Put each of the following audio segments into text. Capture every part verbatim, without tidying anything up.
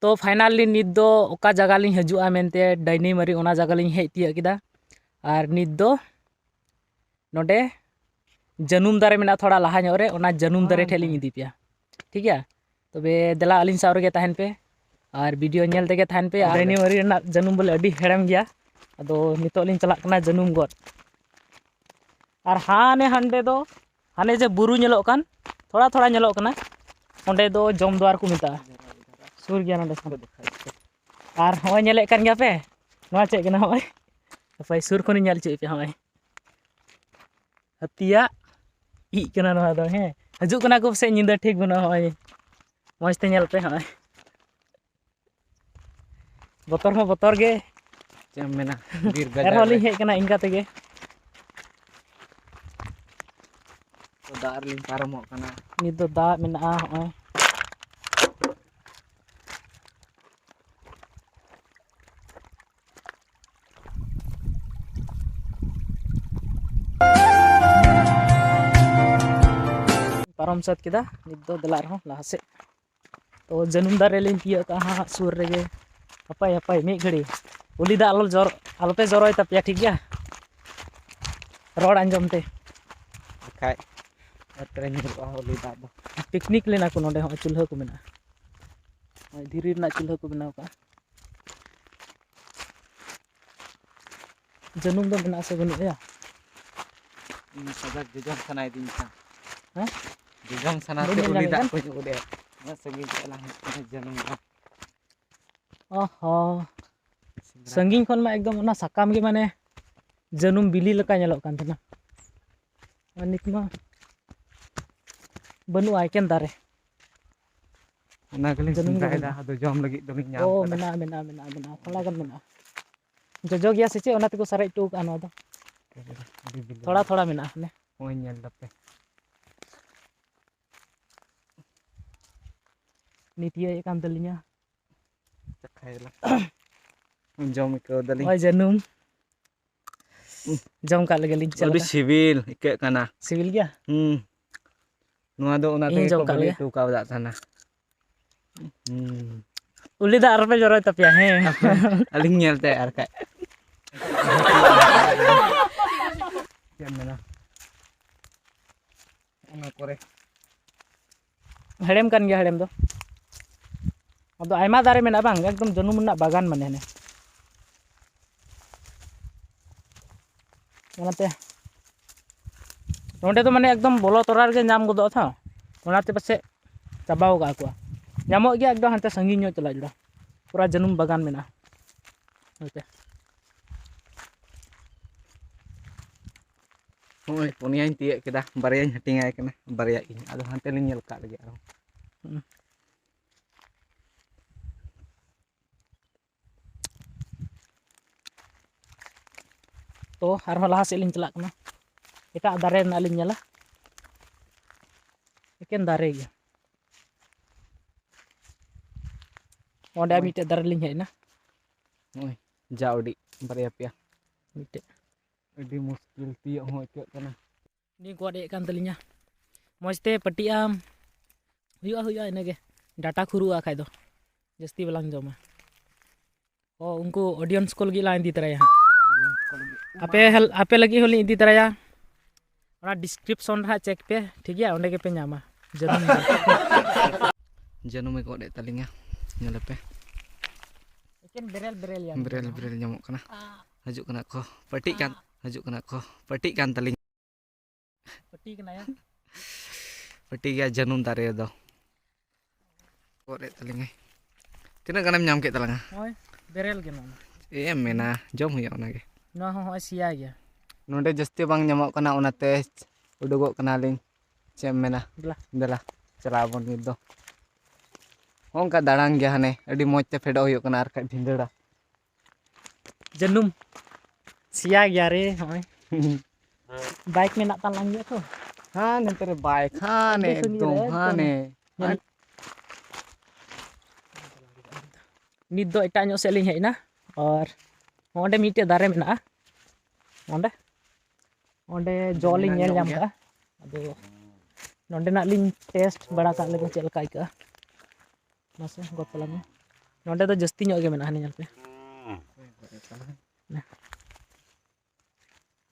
ᱛᱚ finally ᱱᱤᱛ ᱫᱚ ᱚᱠᱟ ᱡᱟᱭᱜᱟ ᱞᱤᱧ ᱦᱤᱡᱩᱜᱼᱟ ᱢᱮᱱᱛᱮ ᱰᱟᱹᱭᱱᱤ ᱢᱟᱨᱤ, ᱚᱱᱟ ᱡᱟᱭᱜᱟ ᱞᱤᱧ ᱦᱮᱡ ᱛᱤᱭᱟᱹᱜ ᱠᱮᱫᱟ᱾ ᱟᱨ ᱱᱤᱛ ᱫᱚ ᱱᱚᱰᱮ ᱡᱟᱹᱱᱩᱢ ᱫᱟᱨᱮ ᱢᱮᱱᱟᱜᱼᱟ ᱛᱷᱚᱲᱟ ᱞᱟᱦᱟ ᱧᱚᱜ ᱨᱮ, ᱚᱱᱟ ᱡᱟᱹᱱᱩᱢ ᱫᱟᱨᱮ ᱴᱷᱮᱡ ᱞᱤᱧ ᱤᱫᱤ ᱯᱮᱭᱟ, ᱴᱷᱤᱠ ᱜᱮᱭᱟ? ᱛᱚᱵᱮ ᱫᱮᱞᱟ ᱟᱹᱞᱤᱧ ᱥᱟᱶ ᱨᱮᱜᱮ ᱛᱟᱦᱮᱱ ᱯᱮ ᱟᱨ video ᱧᱮᱞ ᱛᱮᱜᱮ ᱛᱟᱦᱮᱱ ᱯᱮ᱾ ᱟᱨ ᱰᱟᱹᱭᱱᱤ ᱢᱟᱨᱤ ᱨᱮᱱᱟᱜ ᱡᱟᱹᱱᱩᱢ ᱵᱚᱞᱮ ᱟᱹᱰᱤ ᱦᱮᱲᱮᱢ ᱜᱮᱭᱟ᱾ ᱟᱫᱚ ᱱᱤᱛᱚᱜ ᱞᱤᱧ ᱪᱟᱞᱟᱜ ᱠᱟᱱᱟ ᱡᱟᱹᱱᱩᱢ ᱜᱚᱫ᱾ ᱟᱨ ᱦᱟᱱᱮ ᱦᱟᱸᱰᱮ ᱫᱚ, ᱦᱟᱱᱮ ᱡᱮ ᱵᱩᱨᱩ ᱧᱮᱞᱚᱜ ᱠᱟᱱ, ᱛᱷᱚᱲᱟ ᱛᱷᱚᱲᱟ ᱧᱮᱞᱚᱜ ᱠᱟᱱᱟ, ᱚᱸᱰᱮ ᱫᱚ ᱡᱚᱢ ᱫᱩᱣᱟᱨ ᱠᱚ ᱢᱮᱛᱟᱜᱼᱟ᱾ ᱥᱩᱨ ᱜᱮᱭᱟ ᱱᱚᱸᱰᱮ ᱠᱷᱚᱱ᱾ ᱟᱨ ᱦᱚᱸᱜᱼᱚᱭ ᱧᱮᱞᱮᱫ ᱠᱟᱱ ᱜᱮᱭᱟ ᱯᱮ, ᱱᱚᱣᱟ ᱪᱮᱫ ᱠᱟᱱᱟ? ᱦᱚᱸᱜᱼᱚᱭ ᱦᱟᱯᱮ ᱥᱩᱨ ᱠᱷᱚᱱᱤᱧ ᱧᱮᱞ ᱦᱚᱪᱚᱭᱮᱫ ᱯᱮᱭᱟ᱾ ᱦᱚᱸᱜᱼᱚᱭ ᱦᱟᱹᱛᱤᱭᱟᱜ ᱤᱡ ᱠᱟᱱᱟ ᱱᱚᱣᱟ ᱫᱚ, ᱦᱮᱸ᱾ ᱦᱤᱡᱩᱜ ᱠᱟᱱᱟ ᱠᱚ ᱯᱟᱥᱮᱡ ᱧᱤᱫᱟᱹ ᱴᱷᱤᱠ ᱵᱟᱹᱱᱩᱜᱼᱟ᱾ ᱦᱚᱸᱜᱼᱚᱭ ᱢᱚᱡᱽ ᱛᱮ ᱧᱮᱞ ᱯᱮ, ᱦᱚᱸᱜᱼᱚᱭ ᱵᱚᱛᱚᱨ ᱦᱚᱸ ᱵᱚᱛᱚᱨ ᱜᱮ᱾ ᱪᱮᱫ ᱮᱢ ᱢᱮᱱᱟ, ᱵᱤᱨ ᱜᱟᱡᱟᱲ ᱟᱨᱦᱚᱸ ᱞᱤᱧ ᱨᱮ᱾ ᱦᱮᱡ ᱠᱟᱱᱟ ᱤᱱᱠᱟ ᱛᱮᱜᱮ᱾ ᱛᱚ, ᱫᱟᱜ ᱨᱮᱞᱤᱧ ᱯᱟᱨᱚᱢᱚᱜ ᱠᱟᱱᱟ᱾ ᱱᱤᱛ ᱫᱚ ᱫᱟᱜ ᱢᱮᱱᱟᱜᱼᱟ, ᱦᱚᱸᱜᱼᱚᱭ᱾ ᱯᱟᱨᱚᱢ ᱥᱟᱹᱛ ᱠᱮᱫᱟ, ᱱᱤᱛ ᱫᱚ ᱫᱮᱞᱟ ᱨᱮᱦᱚᱸ ᱞᱟᱦᱟ ᱥᱮᱫ᱾ ᱛᱚ, ᱡᱟᱹᱱᱩᱢ ᱫᱟᱨᱮ ᱞᱤᱧ ᱛᱤᱭᱟᱹᱜ ᱠᱟᱜᱼᱟ ᱦᱟᱸᱜ ᱥᱩᱨ ᱨᱮᱜᱮ᱾ ᱦᱟᱯᱟᱭ, ᱦᱟᱯᱟᱭ, ᱢᱤᱫ ᱜᱷᱟᱹᱲᱤ᱾ ᱩᱞᱤ ᱫᱟᱜ ᱟᱞᱚ ᱡᱚᱨ-, ᱟᱞᱚᱯᱮ ᱡᱚᱨᱚᱭ ᱛᱟᱯᱮᱭᱟ, ᱴᱷᱤᱠ ᱜᱮᱭᱟ? ᱨᱚᱲ ᱟᱸᱡᱚᱢ ᱛᱮ᱾ ᱵᱟᱠᱷᱟᱡ ᱚᱛᱨᱮ ᱧᱩᱨᱩᱜᱼᱟ ᱩᱞᱤ ᱫᱟᱜ ᱫᱚ᱾ Picnic ᱞᱮᱱᱟ ᱠᱚ ᱱᱚᱰᱮ, ᱦᱚᱸᱜᱼᱚᱭ ᱪᱩᱞᱦᱟᱹ ᱠᱚ ᱢᱮᱱᱟᱜᱼᱟ᱾ ᱦᱚᱸᱜᱼᱚᱭ ᱫᱷᱤᱨᱤ ᱨᱮᱱᱟᱜ ᱪᱩᱞᱦᱟᱹ ᱠᱚ ᱵᱮᱱᱟᱣ ᱠᱟᱜᱼᱟ᱾ ᱡᱟᱹᱱᱩᱢ ᱫᱚ ᱢᱮᱱᱟᱜ ᱟᱥᱮ ᱵᱟᱹᱱᱩᱜ ᱭᱟ? ᱤᱧ ᱠᱟᱡᱟᱠ ᱡᱚᱡᱚᱢ ᱥᱟᱱᱟᱭᱮᱫᱤᱧ ᱠᱟᱱ᱾ ᱦᱮᱸ? ᱡᱚᱡᱚᱢ ᱥᱟᱱᱟ ᱵᱟᱹᱧ ᱛᱮ ᱧᱮᱞ ᱩᱞᱤ ᱧᱟᱢᱮᱫ ᱫᱟᱜ ᱠᱟᱱ᱾ ᱠᱚᱧ ᱩᱰᱩᱠ ᱮᱫ᱾ ᱩᱱᱟᱹᱜ ᱥᱟᱺᱜᱤᱧ ᱪᱟᱞᱟᱜ ᱦᱩᱭᱩᱜ ᱠᱟᱱᱟ ᱡᱟᱹᱱᱩᱢ ᱫᱚ᱾ ᱚ ᱦᱚᱸ᱾ ᱥᱮᱸᱫᱽᱨᱟ ᱥᱟᱺᱜᱤᱧ ᱠᱷᱚᱱ ᱢᱟ ᱮᱠᱫᱚᱢ ᱚᱱᱟ ᱥᱟᱠᱟᱢ ᱜᱮ ᱢᱟᱱᱮ ᱡᱟᱹᱱᱩᱢ ᱵᱤᱞᱤ ᱞᱮᱠᱟ ᱧᱮᱞᱚᱜ ᱠᱟᱱ ᱛᱟᱦᱮᱱᱟ᱾ ᱟᱨ ᱱᱤᱛ ᱢᱟ ᱵᱟᱹᱱᱩᱜᱼᱟ, ᱮᱠᱮᱱ ᱫᱟᱨᱮ᱾ ᱚᱱᱟ ᱜᱮᱞᱤᱧ ᱡᱟᱹᱱᱩᱢ ᱜᱮ ᱥᱮᱸᱫᱽᱨᱟᱭᱮᱫᱟ, ᱵᱟᱹᱱᱩᱜᱼᱟ᱾ ᱟᱫᱚ ᱡᱚᱢ ᱞᱟᱹᱜᱤᱫ ᱫᱚᱞᱤᱧ ᱧᱟᱢ ᱚ, ᱠᱟᱫᱟ᱾ ᱢᱮᱱᱟᱜᱼᱟ, ᱢᱮᱱᱟᱜᱼᱟ, ᱢᱮᱱᱟᱜᱼᱟ, ᱢᱮᱱᱟᱜᱼᱟ, ᱛᱷᱚᱲᱟ ᱜᱟᱱ ᱢᱮᱱᱟᱜᱼᱟ᱾ ᱡᱚᱡᱚ ᱜᱮᱭᱟ ᱥᱮ ᱪᱮᱫ, ᱚᱱᱟ ᱛᱮᱠᱚ ᱥᱟᱨᱮᱡ ᱦᱚᱴᱚ ᱠᱟᱜᱼᱟ ᱱᱚᱣᱟ ᱫᱚ᱾ ᱟᱹᱰᱤ ᱵᱤᱞᱤ᱾ ᱛᱷᱚᱲᱟ ᱛᱷᱚᱲᱟ ᱢᱮᱱᱟᱜᱼᱟ, ᱦᱟᱱᱮ᱾ ᱱᱚᱜᱼᱚᱭ ᱧᱮᱞ ᱫᱟᱯᱮ᱾ ᱱᱤᱛ ᱤᱭᱟᱹᱭᱮᱫ ᱠᱟᱱ ᱛᱟᱹᱞᱤᱧᱟ᱾ ᱪᱟᱠᱷᱟᱭ ᱫᱟᱞᱟᱝ᱾ ᱡᱚᱢ ᱟᱹᱭᱠᱟᱹᱣ ᱫᱟᱞᱤᱧ᱾ ᱱᱚᱜᱼᱚᱭ ᱡᱟᱹᱱᱩᱢ᱾ ᱡᱚᱢ ᱠᱟᱜ ᱞᱮᱜᱮᱞᱤᱧ, ᱪᱮᱫ ᱟᱹᱰᱤ ᱞᱮᱠᱟ? ᱥᱤᱵᱤᱞ ᱟᱹᱭᱠᱟᱹᱜ ᱠᱟᱱᱟ᱾ ᱥᱤᱵᱤᱞ ᱜᱮᱭᱟ? ᱦᱩᱸ᱾ ᱱᱚᱣᱟ ᱫᱚ ᱚᱱᱟ ᱤᱧ ᱛᱮᱜᱮ ᱡᱚᱢ ᱠᱚ ᱠᱟᱜ ᱵᱷᱟᱹᱜᱤ ᱞᱮᱜᱮ᱾ ᱦᱚᱴᱚ ᱠᱟᱣᱫᱟ ᱛᱟᱦᱮᱱᱟ᱾ ᱦᱩᱸ᱾ ᱩᱞᱤ ᱫᱟᱜ ᱟᱨᱯᱮ ᱡᱚᱨᱚᱭ ᱛᱟᱯᱮᱭᱟ, ᱦᱮᱸ᱾ ᱟᱹᱞᱤᱧ ᱧᱮᱞᱛᱮ ᱟᱨ ᱠᱷᱟᱡ᱾ ᱪᱮᱫ ᱮᱢ ᱢᱮᱱᱟ? ᱚᱱᱟ ᱠᱚᱨᱮ᱾ ᱦᱮᱲᱮᱢ ᱠᱟᱱ ᱜᱮᱭᱟ ᱦᱮᱲᱮᱢ ᱫᱚ᱾ ᱟᱫᱚ ᱟᱭᱢᱟ ᱫᱟᱨᱮ ᱢᱮᱱᱟᱜᱼᱟ ᱵᱟᱝ, ᱮᱠᱫᱚᱢ ᱡᱟᱹᱱᱩᱢ ᱨᱮᱱᱟᱜ ᱵᱟᱜᱟᱱ ᱢᱟᱱᱮ ᱦᱟᱱᱮ᱾ ᱚᱱᱟᱛᱮ ᱱᱚᱸᱰᱮ ᱫᱚ ᱢᱟᱱᱮ ᱮᱠᱫᱚᱢ ᱵᱚᱞᱚ ᱛᱚᱨᱟ ᱨᱮᱜᱮ ᱧᱟᱢ ᱜᱚᱫᱚᱜᱼᱟ ᱛᱚ, ᱚᱱᱟᱛᱮ ᱯᱟᱥᱮᱡ ᱪᱟᱵᱟᱣ ᱠᱟᱜᱼᱟ ᱠᱚ᱾ ᱧᱟᱢᱚᱜ ᱜᱮᱭᱟ ᱮᱠᱫᱚᱢ ᱦᱟᱱᱛᱮ ᱥᱟᱺᱜᱤᱧ ᱧᱚᱜ ᱪᱟᱞᱟᱜ ᱡᱟᱹᱨᱩᱲᱟ, ᱯᱩᱨᱟ ᱡᱟᱹᱱᱩᱢ ᱵᱟᱜᱟᱱ ᱢᱮᱱᱟᱜᱼᱟ ᱱᱚᱛᱮ᱾ ᱦᱚᱸᱜᱼᱚᱭ ᱯᱩᱱᱭᱟᱧ ᱛᱤᱭᱟᱹᱜ ᱠᱮᱫᱟ, ᱵᱟᱨᱭᱟᱧ ᱦᱟᱹᱴᱤᱧᱟᱭ ᱠᱟᱱᱟ, ᱵᱟᱨᱭᱟ ᱤᱧ᱾ ᱟᱫᱚ ᱦᱟᱱᱛᱮ ᱞᱤᱧ ᱧᱮᱞ ᱠᱟᱜ ᱞᱮᱜᱮ ᱟᱨᱦᱚᱸ᱾ ᱦᱩᱸ᱾ ᱛᱚ ᱟᱨᱦᱚᱸ ᱞᱟᱦᱟ ᱥᱮᱫ ᱞᱤᱧ ᱪᱟᱞᱟᱜ ᱠᱟᱱᱟ, ᱮᱴᱟᱜ ᱫᱟᱨᱮ ᱨᱮᱱᱟᱜ ᱞᱤᱧ ᱧᱮᱞᱟ, ᱮᱠᱮᱱ ᱫᱟᱨᱮ ᱜᱮ᱾ ᱚᱸᱰᱮ ᱱᱚᱜᱼᱚᱭ᱾ ᱢᱤᱫᱴᱮᱡ ᱫᱟᱨᱮ ᱞᱤᱧ ᱦᱮᱡ ᱮᱱᱟ᱾ ᱱᱚᱜᱼᱚᱭ ᱡᱟ ᱩᱰᱤ ᱵᱟᱨᱭᱟ ᱯᱮᱭᱟ᱾ ᱢᱤᱫᱴᱮᱡ᱾ ᱟᱹᱰᱤ ᱢᱩᱥᱠᱤᱞ ᱛᱤᱭᱳᱜ ᱦᱚᱸ ᱟᱹᱭᱠᱟᱹᱜ ᱠᱟᱱᱟ᱾ ᱩᱱᱤ ᱜᱚᱫ ᱮᱫ ᱠᱟᱱ ᱛᱟᱹᱞᱤᱧᱟ᱾ ᱢᱚᱡᱽ ᱛᱮ ᱯᱟᱹᱴᱤᱜ ᱟᱢ᱾ ᱦᱩᱭᱩᱜᱼᱟ, ᱦᱩᱭᱩᱜᱼᱟ, ᱤᱱᱟᱹᱜᱮ᱾ ᱰᱟᱴᱟ ᱠᱷᱩᱨᱩᱜᱼᱟ ᱠᱷᱟᱡ ᱫᱚ᱾ ᱡᱟᱹᱥᱛᱤ ᱵᱟᱞᱟᱝ ᱡᱚᱢᱟ᱾ ᱚ, ᱩᱱᱠᱩ audience ᱠᱚ ᱞᱟᱹᱜᱤᱫ ᱞᱟᱝ ᱤᱫᱤ ᱛᱚᱨᱟᱭᱟ ᱦᱟᱸᱜ᱾ ᱟᱯᱮ ᱦᱮᱞ-, ᱟᱯᱮ ᱞᱟᱹᱜᱤᱫ ᱦᱚᱸᱞᱤᱧ ᱤᱫᱤ ᱛᱚᱨᱟᱭᱟ᱾ ᱚᱱᱟ description ᱨᱮ ᱦᱟᱸᱜ check ᱯᱮ, ᱴᱷᱤᱠ ᱜᱮᱭᱟ? ᱚᱸᱰᱮ ᱜᱮᱯᱮ ᱧᱟᱢᱟ ᱡᱟᱹᱱᱩᱢ ᱫᱚ᱾ ᱡᱟᱹᱱᱩᱢᱮ ᱜᱚᱫ ᱮᱫ ᱛᱟᱹᱞᱤᱧᱟ, ᱧᱮᱞ ᱟᱯᱮ᱾ ᱮᱠᱮᱱ ᱵᱮᱨᱮᱞ, ᱵᱮᱨᱮᱞ ᱧᱟᱢᱚᱜ ᱵᱮᱨᱮᱞ, ᱠᱟᱱᱟ᱾ ᱵᱮᱨᱮᱞ ᱧᱟᱢᱚᱜ ᱠᱟᱱᱟ᱾ ᱦᱤᱡᱩᱜ ᱠᱟᱱᱟ ᱠᱚ, ᱯᱟᱹᱴᱤᱜ ᱠᱟᱱ, ᱦᱤᱡᱩᱜ ᱠᱟᱱᱟ ᱠᱚ, ᱯᱟᱹᱴᱤᱜ ᱠᱟᱱ ᱛᱟᱹᱞᱤᱧᱟ᱾ ᱯᱟᱹᱴᱤ ᱠᱟᱱᱟᱭᱟ᱾ ᱯᱟᱹᱴᱤ ᱜᱮᱭᱟ ᱡᱟᱹᱱᱩᱢ ᱫᱟᱨᱮ ᱨᱮᱫᱚ᱾ ᱜᱚᱫ ᱮᱫ ᱛᱟᱹᱞᱤᱧᱟᱭ᱾ ᱛᱤᱱᱟᱹᱜ ᱜᱟᱱᱮᱢ ᱧᱟᱢ ᱠᱮᱫ ᱛᱟᱞᱟᱝᱟ? ᱱᱚᱜᱼᱚᱭ ᱵᱮᱨᱮᱞ ᱜᱮ ᱱᱚᱣᱟ ᱢᱟ᱾ ᱪᱮᱫ ᱮᱢ ᱢᱮᱱᱟ, ᱡᱚᱢ ᱦᱩᱭᱩᱜᱼᱟ ᱚᱱᱟᱜᱮ᱾ ᱱᱚᱣᱟ ᱦᱚᱸ ᱦᱚᱸᱜᱼᱚᱭ ᱥᱮᱭᱟ ᱜᱮᱭᱟ᱾ ᱱᱚᱰᱮ ᱡᱟᱹᱥᱛᱤ ᱵᱟᱝ ᱧᱟᱢᱚᱜ ᱠᱟᱱᱟ, ᱚᱱᱟᱛᱮ ᱩᱰᱩᱠᱚᱜ ᱠᱟᱱᱟᱞᱤᱧ᱾ ᱪᱮᱫ ᱮᱢ ᱢᱮᱱᱟ? ᱫᱮᱞᱟ᱾ ᱫᱮᱞᱟ, ᱪᱟᱞᱟᱜ ᱟᱵᱚᱱ ᱱᱤᱛ ᱫᱚ᱾ ᱦᱚᱸᱜᱼᱚ ᱱᱚᱝᱠᱟ ᱫᱟᱬᱟᱱ ᱜᱮ ᱦᱟᱱᱮ ᱟᱹᱰᱤ ᱢᱚᱡᱽ ᱛᱮ ᱯᱷᱮᱰᱚᱜ ᱦᱩᱭᱩᱜ ᱠᱟᱱᱟ, ᱟᱨ ᱠᱷᱟᱡ ᱵᱷᱤᱸᱫᱟᱹᱲᱟ᱾ ᱡᱟᱹᱱᱩᱢ ᱥᱮᱭᱟ ᱜᱮᱭᱟ ᱨᱮ, ᱦᱚᱸᱜᱼᱚᱭ᱾ ᱵᱟᱭᱤᱠ ᱢᱮᱱᱟᱜ ᱛᱟᱞᱟᱝ ᱜᱮᱭᱟ ᱛᱚ᱾ ᱦᱟᱱᱮ ᱱᱚᱛᱮ ᱨᱮ ᱵᱟᱭᱤᱠ, ᱦᱟᱱᱮ ᱟᱹᱰᱤ ᱥᱟᱺᱜᱤᱧ ᱮᱠᱫᱚᱢ, ᱨᱮ, ᱦᱟᱱᱮ᱾ ᱧᱮᱞ᱾ ᱱᱤᱛ ᱫᱚ ᱮᱴᱟᱜ ᱧᱚᱜ ᱥᱮᱫ ᱞᱤᱧ ᱦᱮᱡ ᱮᱱᱟ, ᱟᱨ ᱚᱸᱰᱮ ᱢᱤᱫᱴᱮᱡ ᱫᱟᱨᱮ ᱢᱮᱱᱟᱜᱼᱟ, ᱚᱸᱰᱮ, ᱚᱸᱰᱮ ᱡᱚ ᱞᱤᱧ ᱢᱮᱱᱟᱜ ᱧᱮᱞ ᱧᱚᱜ ᱧᱟᱢ ᱜᱮᱭᱟ᱾ ᱠᱟᱜᱼᱟ᱾ ᱟᱫᱚ ᱱᱚᱸᱰᱮᱱᱟᱜ ᱞᱤᱧ taste ᱵᱟᱲᱟ ᱠᱟᱜ ᱞᱮᱜᱮ ᱪᱮᱫ ᱞᱮᱠᱟ ᱟᱹᱭᱠᱟᱹᱜᱼᱟ᱾ ᱢᱟᱥᱮ ᱜᱚᱫ ᱛᱟᱞᱟᱝ ᱢᱮ᱾ ᱱᱚᱸᱰᱮ ᱫᱚ ᱡᱟᱹᱥᱛᱤ ᱧᱚᱜ ᱜᱮ ᱢᱮᱱᱟᱜᱼᱟ, ᱦᱟᱱᱮ ᱧᱮᱞ ᱯᱮ᱾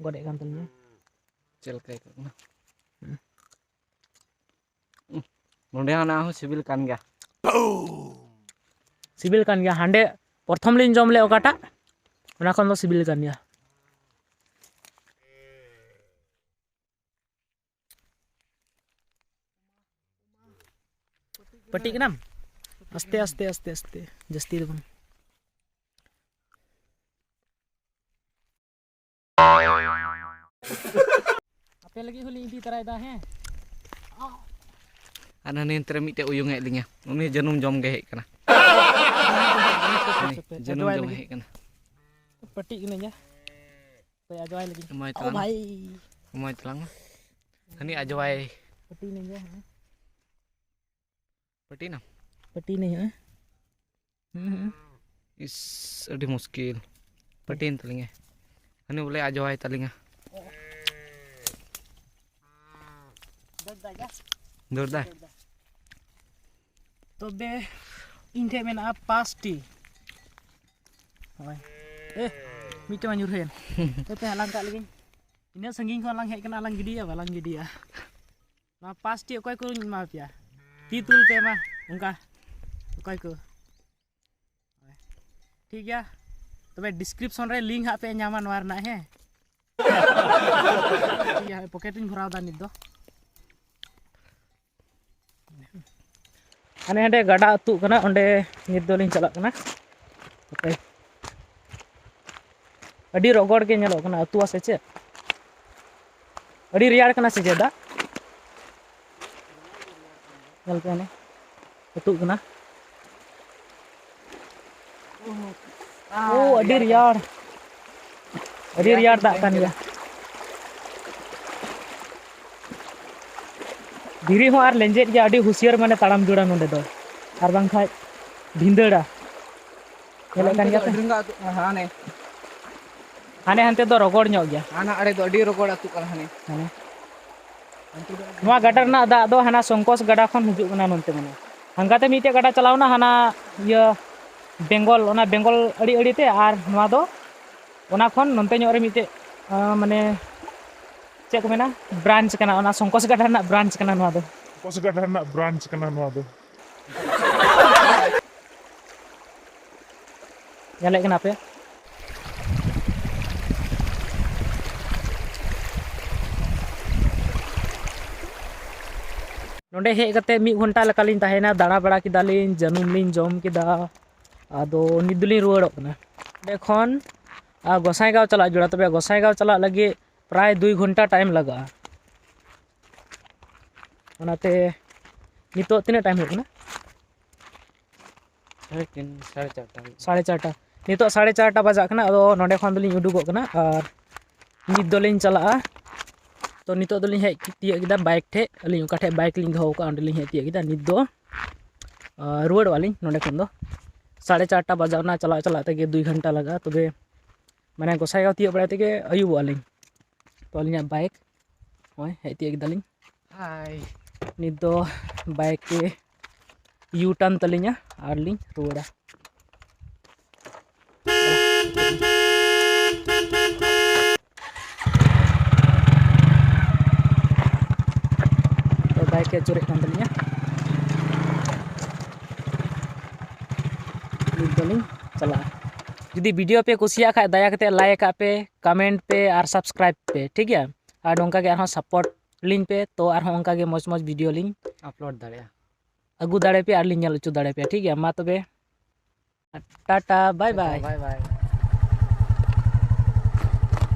ᱜᱚᱫᱮᱫ ᱠᱟᱱ ᱛᱟᱞᱤᱧᱟ᱾ ᱪᱮᱫ ᱞᱮᱠᱟ ᱟᱹᱭᱠᱟᱹᱜ ᱠᱟᱱᱟ? ᱱᱚᱸᱰᱮ ᱚᱱᱟ ᱦᱚᱸ ᱥᱤᱵᱤᱞ ᱠᱟᱱ ᱜᱮᱭᱟ᱾ ᱥᱤᱵᱤᱞ ᱠᱟᱱ ᱜᱮᱭᱟ᱾ ᱦᱟᱸᱰᱮ ᱯᱨᱚᱛᱷᱚᱢ ᱞᱤᱧ ᱡᱚᱢ ᱞᱮᱫ ᱚᱠᱟᱴᱟᱜ, ᱚᱱᱟ ᱠᱷᱚᱱ ᱫᱚ ᱥᱤᱵᱤᱞ ᱠᱟᱱ ᱜᱮᱭᱟ᱾ ᱯᱟᱹᱴᱤᱜ ᱠᱟᱱᱟᱢ? ᱟᱥᱛᱮ, ᱟᱥᱛᱮ, ᱟᱥᱛᱮ, ᱟᱥᱛᱮ᱾ ᱡᱟᱹᱥᱛᱤ ᱫᱚ ᱵᱟᱝ᱾ ᱟᱯᱮ ᱞᱟᱹᱜᱤᱫ ᱦᱚᱸᱞᱤᱧ ᱤᱫᱤ ᱛᱟᱨᱟᱭᱮᱫᱟ, ᱦᱮᱸ᱾ ᱟᱨ ᱦᱟᱹᱱᱤ ᱱᱚᱛᱮ ᱨᱮ ᱢᱤᱫᱴᱮᱡ ᱩᱭᱩᱝ ᱮᱫ ᱞᱤᱧᱟ, ᱩᱱᱤ ᱡᱟᱹᱱᱩᱢ ᱡᱚᱢ ᱜᱮ ᱦᱮᱡ ᱠᱟᱱᱟ᱾ ᱩᱱᱤ ᱡᱟᱹᱱᱩᱢ ᱟᱡᱚᱣᱟᱭ ᱡᱚᱢ ᱞᱟᱹᱜᱤᱫ᱾ ᱦᱮᱡ ᱠᱟᱱᱟ᱾ ᱯᱟᱹᱴᱤᱜ ᱠᱟᱹᱱᱟᱹᱧ ᱭᱟ᱾ ᱦᱟᱯᱮ ᱟᱡᱚᱣᱟᱭ ᱞᱟᱹᱜᱤᱫ᱾ ᱮᱢᱟᱭ ᱳ ᱛᱟᱞᱟᱝ ᱢᱮ᱾ ᱵᱷᱟᱭ᱾ ᱮᱢᱟᱭ ᱛᱟᱞᱟᱝ ᱢᱮ᱾ ᱦᱟᱹᱱᱤ ᱟᱡᱚᱣᱟᱭ᱾ ᱯᱟᱹᱴᱤ ᱱᱟᱹᱧ ᱭᱟ, ᱦᱮᱸ᱾ ᱯᱟᱹᱴᱤ ᱱᱟᱢ? ᱯᱟᱹᱴᱤ ᱱᱟᱹᱧ, ᱦᱮᱸ᱾ ᱦᱩᱸ, ᱦᱩᱸ᱾ ᱤᱥ, ᱟᱹᱰᱤ ᱢᱩᱥᱠᱤᱞ᱾ ᱯᱟᱹᱴᱤᱭᱮᱱ ᱛᱟᱹᱞᱤᱧᱟᱭ᱾ ᱦᱟᱹᱱᱤ ᱵᱚᱞᱮ ᱟᱡᱚᱣᱟᱭ ᱛᱟᱹᱞᱤᱧᱟ᱾ ᱫᱟᱹᱲ ᱫᱟᱭ᱾ ᱛᱚᱵᱮ ᱤᱧ ᱴᱷᱮᱱ ᱢᱮᱱᱟᱜᱼᱟ ᱯᱟᱸᱪᱴᱤ᱾ ᱦᱳᱭ᱾ ᱮ, ᱢᱤᱫᱴᱮᱱ ᱢᱟ ᱧᱩᱨᱦᱟᱹᱭᱮᱱ᱾ ᱦᱟᱯᱮ ᱦᱟᱞᱟᱝ ᱠᱟᱜ ᱞᱮᱜᱤᱧ᱾ ᱤᱱᱟᱹᱜ ᱥᱟᱺᱜᱤᱧ ᱠᱷᱚᱱ ᱞᱟᱝ ᱦᱮᱡ ᱠᱟᱱᱟ, ᱟᱞᱟᱝ ᱜᱤᱰᱤᱭᱟ, ᱵᱟᱞᱟᱝ ᱜᱤᱰᱤᱭᱟ᱾ ᱱᱚᱣᱟ ᱯᱟᱸᱪᱴᱤ ᱚᱠᱚᱭ ᱠᱚᱧ ᱮᱢᱟ ᱯᱮᱭᱟ? ᱛᱤ ᱛᱩᱞ ᱯᱮ ᱢᱟ, ᱚᱱᱠᱟ᱾ ᱚᱠᱚᱭ ᱠᱚ? ᱴᱷᱤᱠ ᱜᱮᱭᱟ, ᱛᱚᱵᱮ description ᱨᱮ link ᱦᱟᱸᱜ ᱯᱮ ᱧᱟᱢᱟ ᱱᱚᱣᱟ ᱨᱮᱱᱟᱜ, ᱦᱮᱸ? ᱴᱷᱤᱠ ᱜᱮᱭᱟ, pocket ᱨᱤᱧ ᱵᱷᱚᱨᱟᱣ ᱫᱟ ᱱᱤᱛ ᱫᱚ᱾ ᱦᱟᱱᱮ ᱦᱟᱸᱰᱮ ᱜᱟᱰᱟ ᱟᱹᱛᱩᱜ ᱠᱟᱱᱟ, ᱚᱸᱰᱮ ᱱᱤᱛ ᱫᱚᱞᱤᱧ ᱪᱟᱞᱟᱜ ᱠᱟᱱᱟ᱾ ᱦᱟᱯᱮ᱾ ᱟᱹᱰᱤ ᱨᱚᱜᱚᱲ ᱜᱮ ᱧᱮᱞᱚᱜ ᱠᱟᱱᱟ, ᱟᱹᱛᱩᱜᱼᱟ ᱥᱮ ᱪᱮᱫ? ᱟᱹᱰᱤ ᱨᱮᱭᱟᱲ ᱠᱟᱱᱟ ᱥᱮ ᱪᱮᱫ ᱫᱟᱜ? ᱧᱮᱞ ᱯᱮ ᱦᱟᱱᱮ ᱟᱹᱛᱩᱜ ᱠᱟᱱᱟ᱾ ᱳ, ᱟᱹᱰᱤ ᱨᱮᱭᱟᱲ᱾ ᱟᱹᱰᱤ ᱨᱮᱭᱟᱲ ᱫᱟᱜ ᱠᱟᱱ ᱜᱮᱭᱟ᱾ ᱫᱷᱤᱨᱤ ᱦᱚᱸ ᱟᱨ ᱞᱮᱸᱡᱮᱫ ᱜᱮᱭᱟ, ᱟᱹᱰᱤ ᱦᱩᱥᱭᱟᱹᱨ ᱢᱟᱱᱮ ᱛᱟᱲᱟᱢ ᱡᱟᱹᱨᱩᱲᱟ ᱱᱚᱸᱰᱮ ᱫᱚ, ᱟᱨ ᱵᱟᱝᱠᱷᱟᱡ ᱵᱷᱤᱸᱫᱟᱹᱲᱟ᱾ ᱧᱮᱞᱮᱫ ᱠᱟᱱ ᱜᱮᱭᱟ ᱯᱮ? ᱦᱟᱱᱛᱮ ᱫᱚ ᱟᱹᱰᱤ ᱨᱟᱸᱜᱟᱣ ᱟᱹᱛᱩᱜ ᱠᱟᱱᱟ, ᱦᱟᱱᱮ᱾ ᱦᱟᱱᱮ ᱦᱟᱱᱛᱮ ᱫᱚ ᱨᱚᱜᱚᱲ ᱧᱚᱜ ᱜᱮᱭᱟ᱾ ᱦᱟᱱᱟ ᱟᱲᱮ ᱫᱚ ᱟᱹᱰᱤ ᱨᱚᱜᱚᱲ ᱟᱹᱛᱩᱜ ᱠᱟᱱᱟ, ᱦᱟᱱᱮ᱾ ᱦᱟᱱᱮ᱾ ᱱᱚᱣᱟ ᱜᱟᱰᱟ ᱨᱮᱱᱟᱜ ᱫᱟᱜ ᱫᱚ ᱦᱟᱱᱟ ᱥᱚᱝᱠᱳᱥ ᱜᱟᱰᱟ ᱠᱷᱚᱱ ᱦᱤᱡᱩᱜ ᱠᱟᱱᱟ ᱱᱚᱱᱛᱮ, ᱢᱟᱱᱮ᱾ ᱦᱟᱱᱠᱟᱛᱮ ᱢᱤᱫᱴᱮᱡ ᱜᱟᱰᱟ ᱪᱟᱞᱟᱣᱱᱟ, ᱦᱟᱱᱟ ᱤᱭᱟᱹ ᱵᱮᱝᱜᱚᱞ, ᱚᱱᱟ ᱵᱮᱝᱜᱚᱞ ᱟᱹᱲᱤ ᱟᱹᱲᱤ ᱛᱮ, ᱟᱨ ᱱᱚᱣᱟ ᱫᱚ ᱚᱱᱟ ᱠᱷᱚᱱ ᱱᱚᱱᱛᱮ ᱧᱚᱜ ᱨᱮ ᱢᱤᱫᱴᱮᱡ, ᱟᱸ, ᱢᱟᱱᱮ ᱪᱮᱫ ᱠᱚ ᱢᱮᱱᱟ, ᱵᱨᱟᱧᱪ ᱠᱟᱱᱟ, ᱚᱱᱟ ᱥᱚᱝᱠᱳᱪ ᱜᱟᱰᱟ ᱨᱮᱱᱟᱜ ᱵᱨᱟᱧᱪ ᱠᱟᱱᱟ ᱱᱚᱣᱟ ᱫᱚ᱾ ᱥᱚᱝᱠᱳᱪ ᱜᱟᱰᱟ ᱨᱮᱱᱟᱜ ᱵᱨᱟᱧᱪ ᱠᱟᱱᱟ ᱱᱚᱣᱟ ᱫᱚ᱾ ᱧᱮᱞᱮᱫ ᱠᱟᱱᱟ ᱯᱮ? ᱱᱚᱸᱰᱮ ᱦᱮᱡ ᱠᱟᱛᱮ ᱢᱤᱫ ᱜᱷᱚᱱᱴᱟ ᱞᱮᱠᱟᱞᱤᱧ ᱛᱟᱦᱮᱸᱭᱮᱱᱟ, ᱫᱟᱬᱟ ᱵᱟᱲᱟ ᱠᱮᱫᱟᱞᱤᱧ, ᱡᱟᱹᱱᱩᱢ ᱞᱤᱧ ᱡᱚᱢ ᱠᱮᱫᱟ᱾ ᱟᱫᱚ ᱱᱤᱛ ᱫᱚᱞᱤᱧ ᱨᱩᱣᱟᱹᱲᱚᱜ ᱠᱟᱱᱟ᱾ ᱚᱸᱰᱮ ᱠᱷᱚᱱ, ᱟᱨ, ᱜᱚᱸᱥᱟᱭᱜᱟᱸᱣ ᱪᱟᱞᱟᱜ ᱡᱚᱲᱟ, ᱛᱚᱵᱮ ᱜᱚᱸᱥᱟᱭᱜᱟᱸᱣ ᱪᱟᱞᱟᱜ ᱞᱟᱹᱜᱤᱫ ᱯᱨᱟᱭ ᱫᱩᱭ ᱜᱷᱚᱱᱴᱟ ᱴᱟᱭᱤᱢ ᱞᱟᱜᱟᱜᱼᱟ᱾ ᱚᱱᱟᱛᱮ ᱱᱤᱛᱚᱜ ᱛᱤᱱᱟᱹᱜ ᱴᱟᱭᱤᱢ ᱦᱩᱭᱩᱜ ᱠᱟᱱᱟ? ᱥᱟᱲᱮ ᱛᱤᱱ, ᱥᱟᱲᱮ ᱪᱟᱨᱴᱟ ᱦᱩᱭᱩᱜ ᱠᱟᱱᱟ᱾ ᱥᱟᱲᱮ ᱪᱟᱨᱴᱟ᱾ ᱱᱤᱛᱚᱜ ᱥᱟᱲᱮ ᱪᱟᱨᱴᱟ ᱵᱟᱡᱟᱜ ᱠᱟᱱᱟ, ᱟᱫᱚ ᱱᱚᱸᱰᱮ ᱠᱷᱚᱱ ᱫᱚᱞᱤᱧ ᱩᱰᱩᱠᱚᱜ ᱠᱟᱱᱟ᱾ ᱟᱨ ᱱᱤᱛ ᱫᱚᱞᱤᱧ ᱪᱟᱞᱟᱜᱼᱟ᱾ ᱛᱚ, ᱱᱤᱛᱚᱜ ᱫᱚᱞᱤᱧ ᱦᱮᱡ ᱛᱤᱭᱟᱹᱜ ᱠᱮᱫᱟ ᱵᱟᱭᱤᱠ ᱴᱷᱮᱡ, ᱟᱹᱞᱤᱧ ᱚᱠᱟ ᱴᱷᱮᱡ ᱵᱟᱭᱤᱠ ᱞᱤᱧ ᱫᱚᱦᱚ ᱟᱠᱟᱫᱼᱟ, ᱚᱸᱰᱮᱞᱤᱧ ᱦᱮᱡ ᱛᱤᱭᱟᱹᱜ ᱠᱮᱫᱟ᱾ ᱱᱤᱛ ᱫᱚ, ᱟᱸ, ᱨᱩᱣᱟᱹᱲᱚᱜᱼᱟ ᱞᱤᱧ ᱱᱚᱸᱰᱮ ᱠᱷᱚᱱ ᱫᱚ᱾ ᱥᱟᱲᱮ ᱪᱟᱨᱴᱟ ᱵᱟᱡᱟᱣ ᱮᱱᱟ, ᱪᱟᱞᱟᱜ ᱪᱟᱞᱟᱜ ᱛᱮᱜᱮ ᱫᱩᱭ ᱜᱷᱚᱱᱴᱟ ᱞᱟᱜᱟᱜᱼᱟ᱾ ᱛᱚᱵᱮ, ᱢᱟᱱᱮ, ᱜᱚᱸᱥᱟᱭᱜᱟᱸᱣ ᱛᱤᱭᱟᱹᱜ ᱵᱟᱲᱟᱭ ᱛᱮᱜᱮ ᱟᱹᱭᱩᱵᱚᱜᱼᱟ ᱞᱤᱧ᱾ ᱛᱚ, ᱟᱹᱞᱤᱧᱟᱜ ᱵᱟᱭᱤᱠ ᱱᱚᱜᱼᱚᱭ ᱦᱮᱡ ᱛᱤᱭᱟᱹᱜ ᱠᱮᱫᱟᱞᱤᱧ᱾ ᱦᱟᱭ᱾ ᱱᱤᱛ ᱫᱚ ᱵᱟᱭᱤᱠ ᱜᱮ ᱤᱭᱩ ᱴᱟᱨᱱ ᱛᱟᱹᱞᱤᱧᱟ ᱟᱨ ᱞᱤᱧ ᱨᱩᱣᱟᱹᱲᱟ᱾ ᱛᱚ, ᱵᱟᱭᱤᱠ ᱮ ᱟᱹᱪᱩᱨᱮᱫ ᱠᱟᱱ ᱛᱟᱹᱞᱤᱧᱟ᱾ ᱱᱤᱛ ᱫᱚᱞᱤᱧ ᱪᱟᱞᱟᱜᱼᱟ᱾ ᱡᱩᱫᱤ ᱵᱷᱤᱰᱤᱭᱳ ᱯᱮ ᱠᱩᱥᱤᱭᱟᱜ ᱠᱷᱟᱡ, ᱫᱟᱭᱟ ᱠᱟᱛᱮ ᱞᱟᱭᱤᱠ ᱠᱟᱜ ᱯᱮ, ᱠᱚᱢᱮᱱᱴ ᱯᱮ ᱟᱨ ᱥᱟᱵᱥᱠᱨᱟᱭᱤᱵ ᱯᱮ, ᱴᱷᱤᱠ ᱜᱮᱭᱟ? ᱟᱨ ᱱᱚᱝᱠᱟ ᱜᱮ ᱟᱨᱦᱚᱸ ᱥᱟᱯᱳᱨᱴ ᱞᱤᱧ ᱯᱮ, ᱛᱚ ᱟᱨᱦᱚᱸ ᱚᱱᱠᱟ ᱜᱮ ᱢᱚᱡᱽ ᱢᱚᱡᱽ ᱵᱷᱤᱰᱤᱭᱳ ᱞᱤᱧ ᱟᱯᱞᱳᱰ ᱫᱟᱲᱮᱭᱟᱜᱼᱟ᱾ ᱟᱹᱜᱩ ᱫᱟᱲᱮ ᱯᱮᱭᱟ ᱟᱨ ᱞᱤᱧ ᱧᱮᱞ ᱦᱚᱪᱚ ᱫᱟᱲᱮ ᱯᱮᱭᱟ, ᱴᱷᱤᱠ ᱜᱮᱭᱟ? ᱢᱟ ᱛᱚᱵᱮ, ᱴᱟᱴᱟ, ᱵᱟᱭ ᱵᱟᱭ᱾ ᱵᱟᱭ ᱵᱟᱭ᱾